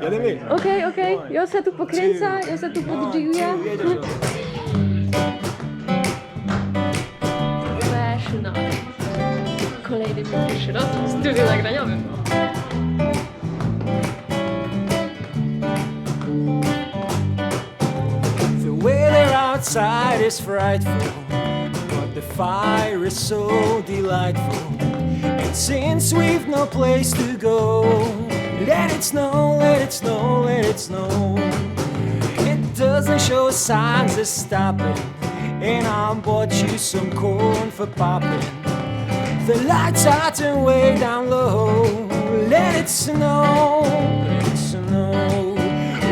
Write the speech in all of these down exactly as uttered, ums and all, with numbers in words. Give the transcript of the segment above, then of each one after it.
Jademy. Okej, okej, jŏ se tu pokrynca, jŏ se tu podżigujã. Weszło na kolejny, piyrszy rŏz w studiu nagraniowym. The weather outside is frightful, but the fire is so delightful. And since we've no place to go, let it snow, let it snow, let it snow. It doesn't show signs of stopping, and I bought you some corn for popping. The lights are turned way down low. Let it snow, let it snow.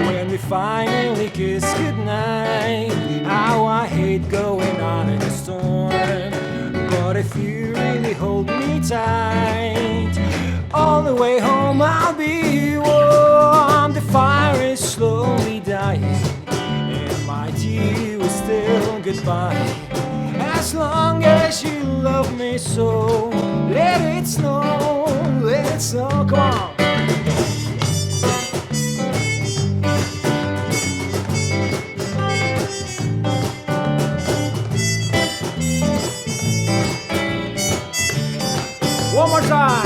When we finally kiss goodnight, how I hate going out in a storm. But if you really hold me tight, all the way home I'll be warm. The fire is slowly dying, and my dear, we still goodbye. As long as you love me so, let it snow, let it snow. Come on. One more time.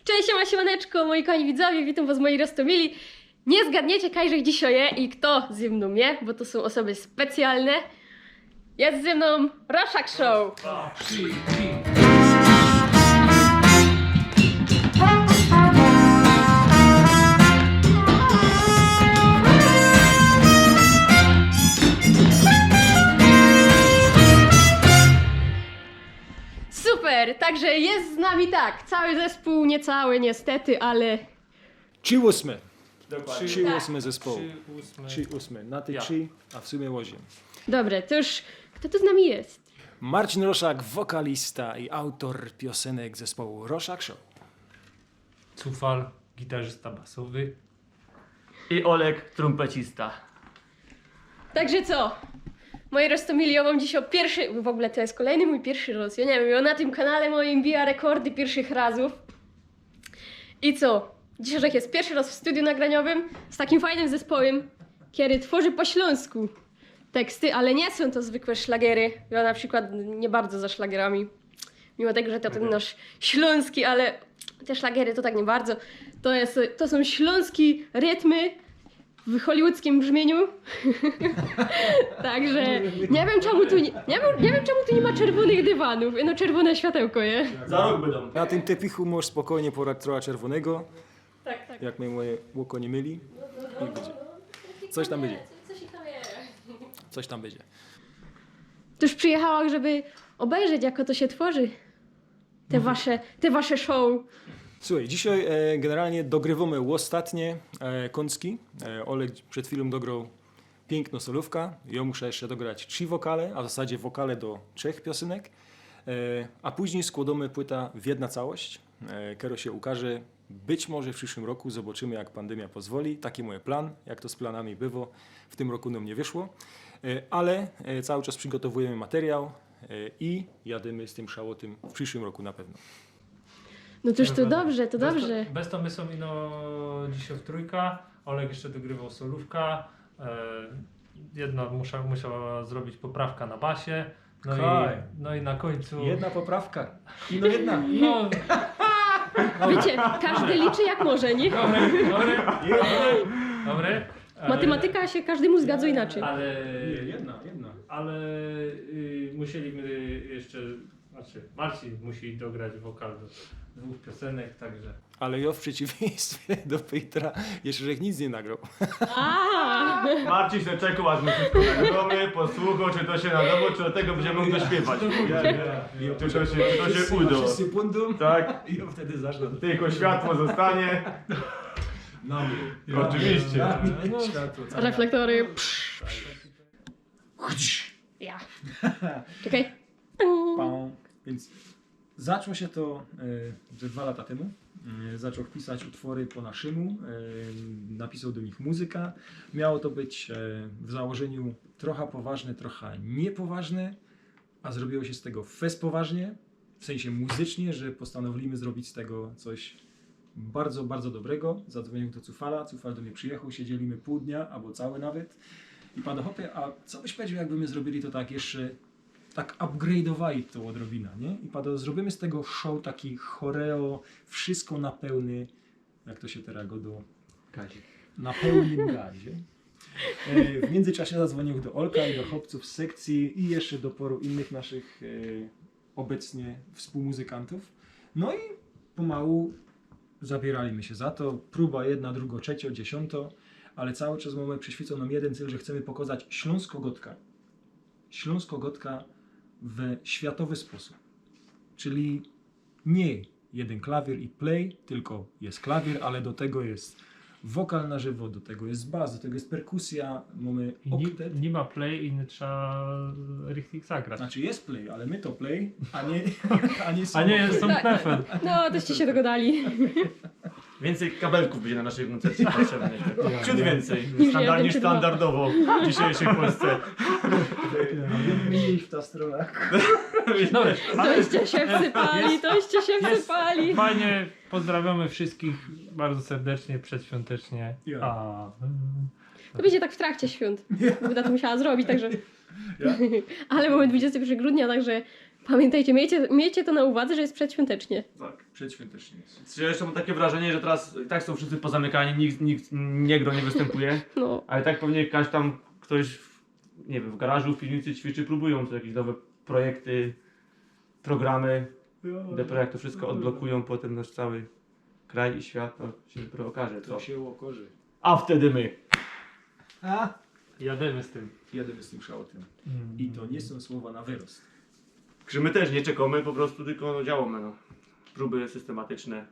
Cześć, siema, siemaneczko, moi kochani widzowie, witōm was, moi roztōmili. Nie zgadniecie, kaj żech dzisiej je i fto zy mnōm je, bo to sōm ôsoby specjalne. Je zy mnōm Roszak Show. Super, także je z nami tak, cały zespōł, niy cały niystety, ale Trzi ôsmy. Dokładnie. Trzi ôsmy zespołu. Trzi ôsmy. Trzi ôsmy. Na tyj Ja. trzi, a w sumie ôziym. Dobre, to już, fto tu z nami je? Marcin Roszak, wokalista i autor piosenek zespołu Roszak Show. Cufal, gitarzysta basowy. I Oleg, trumpecista. Także co? Moi roztōmili, jŏ mōm dzisiej piyrszy, w ogōle to je kolejny mōj piyrszy roz. Jŏ niy wiym, jŏ na tym kanale mojim bijã rekordy piyrszych razōw. I co? Dzisiej żech je piyrszy roz w studiu nagraniowym z takim fajnym zespołym, kery tworzi po ślōnsku teksty, ale niy sōm to zwykłe szlagery. Jŏ na przikłod niy bardzo za szlagerami. Mimo tego, że to tyn nasz ślōnski, ale te szlagery to tak niy bardzo. To je, to sōm ślōnski rytmy w hollywoodzkim brzmiyniu. Także niy wiym, czymu tu niy, niy wiym, niy wiym, czymu tu niy ma czerwōnych dywanōw. No, czerwōne światełko je. Za rok bydōm. Na tym tepichu możesz spokojnie porać trocha czerwōnego, Tak, tak. jak mie moje ôko niy myli. I bydzie. Coś tam bydzie. Coś tam je. Coś tam bydzie. Tuż przijechała, żeby ôbejrzeć, jak to sie tworzi. Te wasze, te wasze show. Słuchej, dzisiej e, generalnie dogrywōmy ôstatnie e, kōncki. E, Oleg przed chwilōm dogrōł piyknõ solōwka. Jŏ muszã jeszcze dograć trzi wokale, a w zasadzie wokale do trzech piosynek. E, a późnij skłodōmy płyta w jedna całość, e, kerŏ sie ukaże być może w prziszłym roku. Zobaczymy, jak pandymia pozwoli. Taki moje plan, jak to z planami bywo. W tym roku nōm niy wyszło. E, ale e, cały czas przigotowujōmy materiał e, i jadymy z tym szałotym w prziszłym roku na pewno. No cóż, to dobrze, to dobrze. Bez to my sōm ino dzisiej w trōjka. Oleg jeszcze dogrywoł solōwka. E, jedna musza, musiała zrobić poprawka na basie. No, i, Kaj. No i na kōńcu. Jedna poprawka. Ino jedna. No, Wiecie, każdy liczy jak może, nie? dobre, dobre, dobre. E, Matematyka się każdemu zgadza inaczej. Ale, Nie, jedna, jedna. ale y, musieliśmy jeszcze, znaczy Marcin musi dograć wokal do dwóch piosenek, także Ale jŏ w przeciwieństwie do Pejtra jeszcze żech nic niy nagroł. A, Marcin se czekał, aż my wszystko nagramy, posłuchał, czy to się nadało, czy do tego będziemy mogli dośpiewać. Czy to się, czy to się uda. Sekundōm. Tak, I jŏ wtedy zacznã. tylko światło zostanie. Na mnie. Oczywiście. Na mnie. Światło, całe. Reflektory. Ja. Czekaj. Pam. Więc zaczło sie to e, ze dwa lata tymu. e, zaczął pisać utwory po naszemu, e, napisał do nich muzyka. Miało to być e, w założeniu trochę poważne, trochę niepoważne, a zrobiło się z tego fest poważnie, w sensie muzycznie, że postanowiliśmy zrobić z tego coś bardzo, bardzo dobrego. Zadzwonił do Cufala, Cufal do mnie przyjechał, siedzieliśmy pół dnia, albo cały nawet. I padło, chłopie, a co byś powiedział, jakby my zrobili to tak jeszcze, tak upgrade'owali to odrobina, nie? I padło, zrobimy z tego show taki choreo, wszystko na pełny, jak to się teraz gadało, Kazik. Na pełnym gazie. E, W międzyczasie zadzwonił do Olka i do chłopców z sekcji i jeszcze do paru innych naszych e, obecnie współmuzykantów. No i pomału zabieraliśmy się za to. Próba jedna, drugą, trzecią, dziesiątą, ale cały czas mamy przyświecony nam jeden cel, że chcemy pokazać śląskogôdka. Śląskogôdka w światowy sposób. Czyli nie jeden klawier i play, tylko jest klawier, ale do tego jest wokal na żywo, do tego jest bas, do tego jest perkusja, mamy I nie, oktet. Nie ma play i nie trzeba richtig zagrać. Znaczy jest play, ale my to play, a nie, a nie, A nie, słowo. są Tak. plefy. No, toście się dogadali. Więcej kabelków będzie na naszej koncercie potrzebnych. Ciut więcej. Niż Standardnie jeden, dwa. Standardowo w dzisiejszej Polsce. Mniej w ta strona. Dobra, ale Toście się wsypali, toście się Jest- wsypali. Fajnie, pozdrawiamy wszystkich bardzo serdecznie, przedświątecznie. Ja. A, To będzie tak w trakcie świąt. Będę to musiała zrobić, także... Ale mamy dwudziestego pierwszego grudnia, także pamiętajcie, miejcie, miejcie to na uwadze, że jest przedświątecznie. Tak, przedświątecznie jest. Zresztą mam takie wrażenie, że teraz i tak są wszyscy pozamykani, nikt, nikt nie grô, nie występuje. No. Ale tak pewnie kaś tam ktoś, w- nie wiem, w garażu, w piwnicy ćwiczy, próbują to jakieś nowe projekty, programy, dopiero jak to wszystko odblokują, potem nasz cały kraj i świat, to się dopiero okaże, To co. Się łokorzy. A wtedy my. A? Jadymy z tym. Jadymy z tym szałtym. I to nie są słowa na wyrost. Że my też nie czekamy, po prostu tylko no, działamy. No. Próby systematyczne.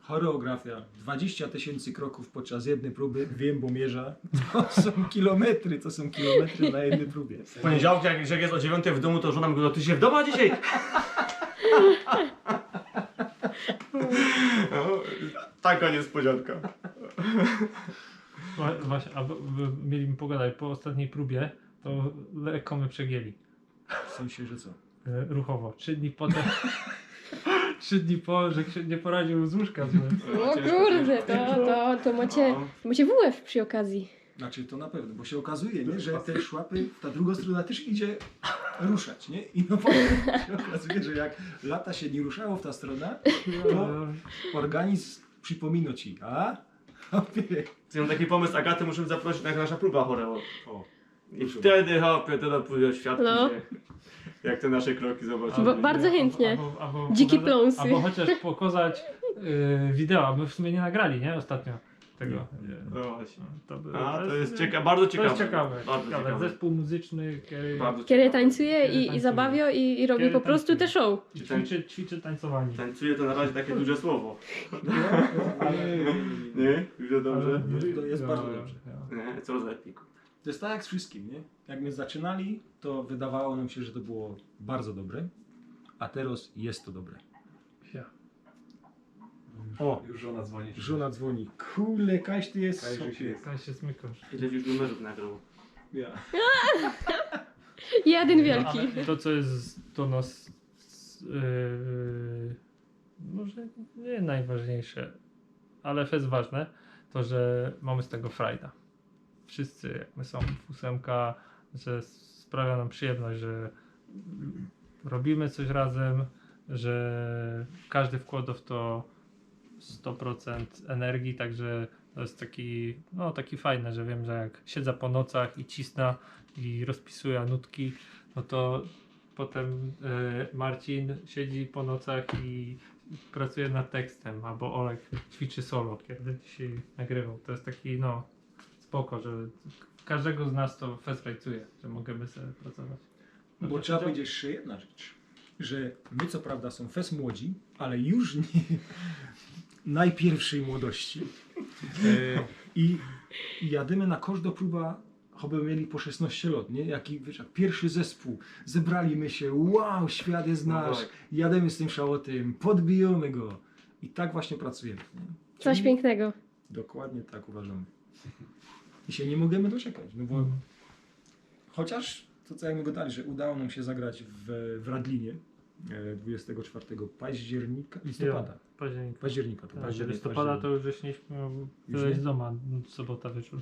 Choreografia, dwadzieścia tysięcy kroków podczas jednej próby, wiem, bo mierzę. To są kilometry, to są kilometry na jednej próbie. W poniedziałek, jak, jak jest o dziewiątej w domu, to żona mi gôdô: „Ty się w domu dzisiaj?” No, taka niespodzianka. Wa- Właśnie, a bo- bo mieli mi pogadać po ostatniej próbie, to lekko my przegięli. W sensie, że co? E, Ruchowo. Trzy dni potem. Trzy dni po, że się nie poradził z łóżka. Że... O kurde, to, to, to macie, No. macie W F przy okazji. Znaczy to na pewno, bo się okazuje, nie, że te szłapy, ta druga strona też idzie ruszać, nie? I no potem się okazuje, że jak lata się nie ruszało w ta strona, to organizm przypomina ci, a? Chłopie, Ty mam taki pomysł, Agaty musimy zaprosić na naszą próbę choreo. o, I wtedy, chłopie, to dopiero świat No. idzie. Jak te nasze kroki zobaczymy. Bo- bardzo chętnie. Albo, albo Dziki pogadać- pląsy. Albo chociaż pokazać y, wideo, a my w sumie nie nagrali, nie? Ostatnio tego. No właśnie. To, by- A, to jest cieka- bardzo To ciekawe. jest ciekawe. Bardzo ciekawe. ciekawe. Zespół muzyczny, który Bardzo Kiedy ciekawe. tańcuje Kiedy i, i tańcuje. zabawią i, i robi Kiedy po prostu te tańcuje. show. I ćwiczy, ćwiczy tańcowanie. Tańcuje to na razie takie duże słowo. ale Nie? Już dobrze? To jest Ja, bardzo ja, dobrze. ja. Nie, coraz lepiej. To jest tak jak z wszystkim, nie? Jak my zaczynali, to wydawało nam się, że to było bardzo dobre, a teraz jest to dobre. Ja. O, Już żona dzwoni. Żona dzwoni. Kule, kaś ty jest, Kaś już chłopie. jest. Tam się smykasz. Ile już numerów nagrał? Ja. Jeden wielki. Ale to, co jest do nas yy, może nie najważniejsze, ale jest ważne, to, że mamy z tego frajda. Wszyscy, jak my są w ósemka, że sprawia nam przyjemność, że robimy coś razem, że każdy wkłada w to sto procent energii, także to jest taki, no, taki fajny, że wiem, że jak siedzę po nocach i cisnę i rozpisuję nutki, no to potem e, Marcin siedzi po nocach i pracuje nad tekstem, albo Olek ćwiczy solo, kiedy dzisiaj nagrywał. To jest taki, no, spoko, że każdego z nas to fest rajcuje, że możemy sobie pracować. Bo trzeba powiedzieć jeszcze jedna rzecz, że my co prawda są fest młodzi, ale już nie najpierwszej młodości. E, I jadymy na kożdą próbę, choćby mieli po szesnaście lat, nie? Jaki, wiesz, jak pierwszy zespół, zebrali my się, wow, świat jest No nasz, tak. jadymy z tym szałotym, podbijamy go. I tak właśnie pracujemy. Nie? Coś Czyli pięknego. Dokładnie tak uważamy. I się nie możemy doczekać, no bo Mhm. chociaż to, co ja mogę dać, że udało nam się zagrać w, w Radlinie e, dwudziestego czwartego października, listopada. Październik. Października to Tak, październik, listopada to październik. już żeś nie śmiał Już tyle nie? z doma, sobota wieczór.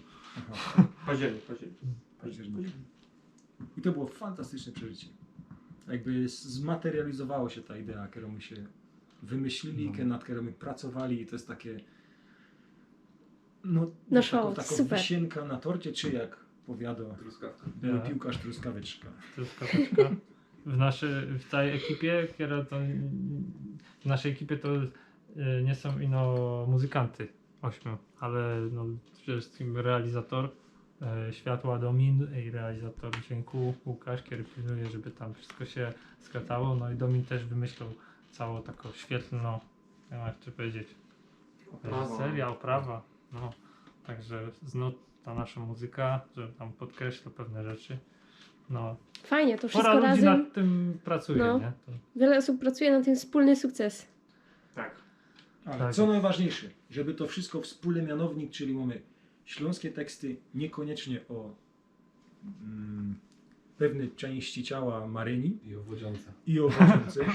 Aha, Październik, październik. październik. I to było fantastyczne przeżycie. Jakby z- zmaterializowało się ta idea, którą my się wymyślili, No. nad którym my pracowali i to jest takie no, No taką, show, taką super. Wisienka na torcie, czy jak powiada Truskawka. mój Ja. piłkarz, truskaweczka. Truskaweczka. W, naszy, w całej ekipie, która to, w naszej ekipie to e, nie są ino muzykanty, ośmiu, ale no, przede wszystkim realizator e, światła Domin i realizator dźwięku Łukasz, który pilnuje, żeby tam wszystko się skręcało. No i Domin też wymyślił całą taką świetlną, nie wiem jak to powiedzieć, Oprawa. seria, oprawa. No. Także znów ta nasza muzyka, że tam podkreśla pewne rzeczy. No, Fajnie, to pora wszystko ludzi razem. Nad tym pracuje, No. nie? To, Wiele osób pracuje na ten wspólny sukces. Tak. Ale Tak. Co najważniejsze, żeby to wszystko wspólny mianownik, czyli mamy śląskie teksty, niekoniecznie o mm, pewnej części ciała Maryni I o wodziance. i o wodziance.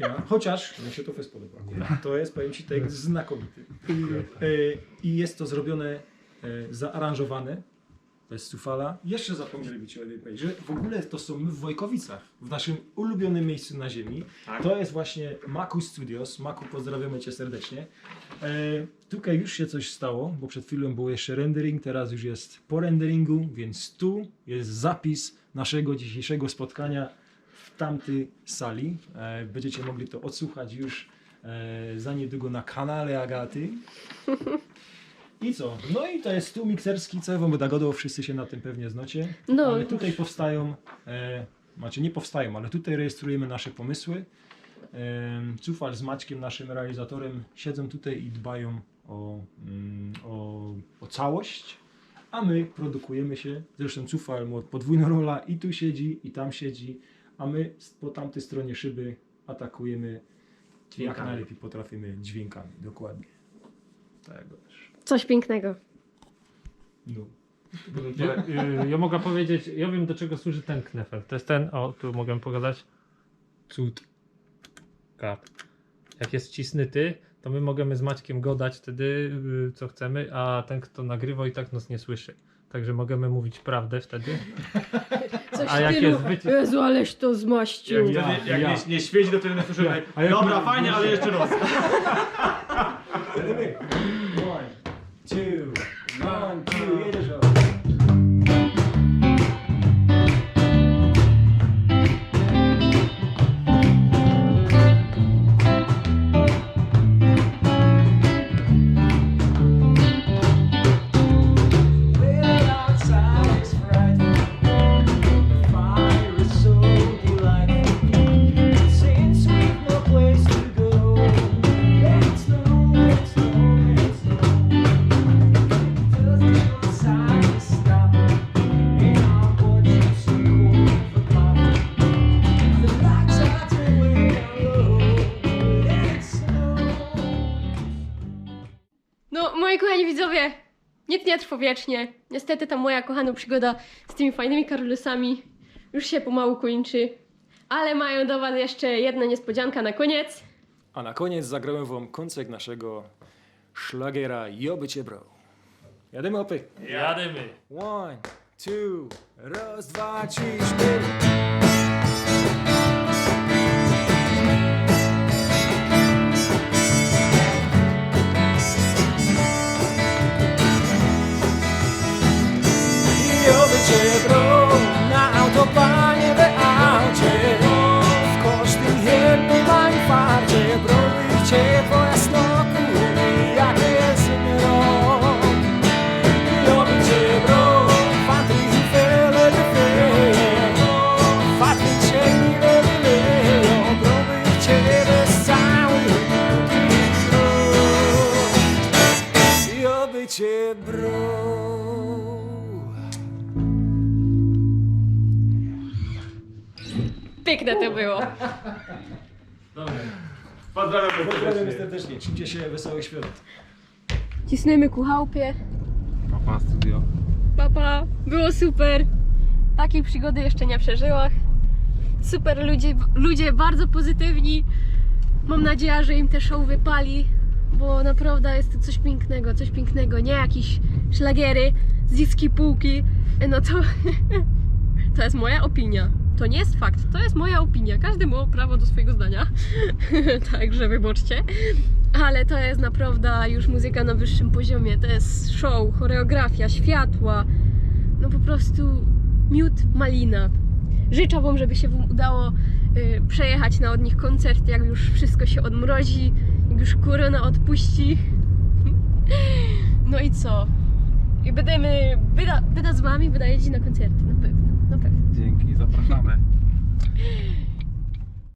Ja, chociaż mi się to fest podoba. To jest, powiem ci, tekst znakomity. E, I jest to zrobione, e, zaaranżowane. To jest Cufala. Jeszcze zapomnieli być o jednej powiedzieć, że w ogóle to są my w Wojkowicach, w naszym ulubionym miejscu na ziemi. Tak. To jest właśnie Maku Studios. Maku, pozdrawiamy cię serdecznie. E, tutaj już się coś stało, bo przed chwilą był jeszcze rendering, teraz już jest po renderingu, więc tu jest zapis naszego dzisiejszego spotkania w tamtej sali. E, będziecie mogli to odsłuchać już e, za niedługo na kanale Agaty. I co? No i to jest stół mikserski, co ja wam będę gadał, wszyscy się na tym pewnie znacie. No, Ale tutaj powstają, e, znaczy nie powstają, ale tutaj rejestrujemy nasze pomysły. Em, Cufal z Maćkiem, naszym realizatorem, siedzą tutaj i dbają o, mm, o, o całość, a my produkujemy się. Zresztą Cufal ma podwójną rolę, i tu siedzi, i tam siedzi, a my s- po tamtej stronie szyby atakujemy jak Dźwiękami. najlepiej potrafimy dźwiękami. Dokładnie. Tak, wiesz. Coś pięknego. No. Ja, y, ja mogę powiedzieć, ja wiem, do czego służy ten knefel. To jest ten, o, tu mogę pokazać. Cud. Kap. Jak jest cisnyty, to my możemy z Maćkiem godać wtedy, y, co chcemy, a ten, kto nagrywa, i tak nas nie słyszy. Także możemy mówić prawdę wtedy. Coś A jak jest wyci- Jezu, aleś to zmaścił. Jak, wtedy, jak ja. Nie, nie świeci, to wtedy słyszymy. A jak Dobra, nie- fajnie, ale jeszcze raz. One, two, one, two, jedziesz. No, moi kochani widzowie, nic nie trwa wiecznie. Niestety ta moja kochana przygoda z tymi fajnymi karulusami już się pomału kończy. Ale mają do was jeszcze jedna niespodzianka na koniec. A na koniec zagramy wam kącek naszego szlagera „Jô bych ciã brôł”. Jadymy, opy. Jadymy. One, two, raz, dwa, trzy, cztery. Jô bych ciã brôł na autobanie w aucie. W kożdym jednym infarcie brôł bych ciã po jasnoku, jak je zmrok. Jô bych ciã brôł, fantri, fele, fele. Fantri, cieni, lele, lele. Brôł bych ciã bez cały. Jô bych ciã brôł. Piękne to było. Dobra. Pozdrawiamy serdecznie. Trzymcie się, wesołych świąt. Cisnymy ku chałpie. Papa studio. Papa, było super. Takiej przygody jeszcze nie przeżyła. Super ludzie, ludzie bardzo pozytywni. Mam nadzieję, że im te show wypali, bo naprawdę jest to coś pięknego, coś pięknego. Nie jakieś szlagiery z niskiej półki. No to, to jest moja opinia. To nie jest fakt, to jest moja opinia. Każdy ma prawo do swojego zdania. Także wybaczcie. Ale to jest naprawdę już muzyka na wyższym poziomie. To jest show, choreografia, światła. No po prostu miód malina. Życzę wam, żeby się wam udało y, przejechać na od nich koncerty, jak już wszystko się odmrozi, jak już korona odpuści. No i co? I będziemy, byda, byda z wami, byda jeździć na koncerty, na pewno, na pewno. Dzięki, zapraszamy.